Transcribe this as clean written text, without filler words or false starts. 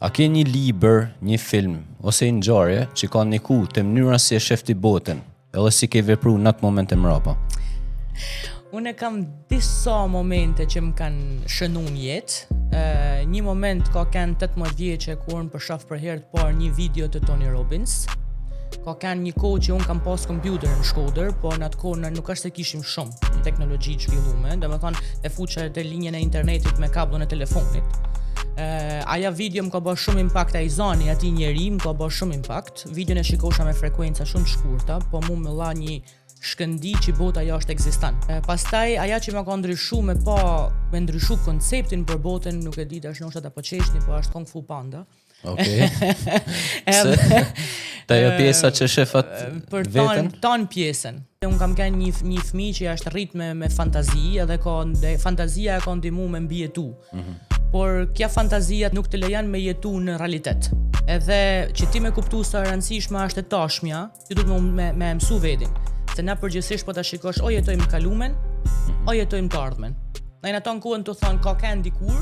A ke një libër, një film ose një ngjarje që ka ndiku te mënyra si e shef ti botën, edhe si ke vepru në atë moment e mrapa? Unë kam disa momente që më kanë shënu në jetë. Ë, një moment ka kanë 18 vjeçe kur unë po shof për herë të parë një video të Tony Robbins. Ka kanë një kohë që unë kam pas kompjuter në Shkodër, po në atë kohë në nuk është se kishim shumë teknologji të zhvillume, domethënë e fuqe të linjën e internetit me kabllon e telefonit. Ë, aja video më ka bërë shumë impakt, ai zani atij njeri më ka bërë shumë impakt. Videon e shikosha me frekuenca shumë të shkurta, po mu më la një shkëndi që bota jashtë ekziston. E, pastaj aja që më ka ndryshu me pa me ndryshu konceptin për botën, nuk e di tash ndoshta ta po qeshni, po është Kung Fu Panda. Okej. Pse? Te ajo pjesa që shefat për veten? tan, tan pjesën. Unë kam qenë një një fëmijë që është rrit me me fantazi edhe ka dhe fantazia e ka ndihmu me mbijetu. Mm -hmm. Por kja fantazia nuk të lejon me jetu në realitet. Edhe që ti me kuptu sa e rëndësishme është e tashmja, ti duhet me me, me mësu vedin. Se na përgjithsisht po ta shikosh o jetojmë në kalumen, mm -hmm. o jetojmë të ardhmen. Na jena tonë kohën të thonë ka kanë dikur,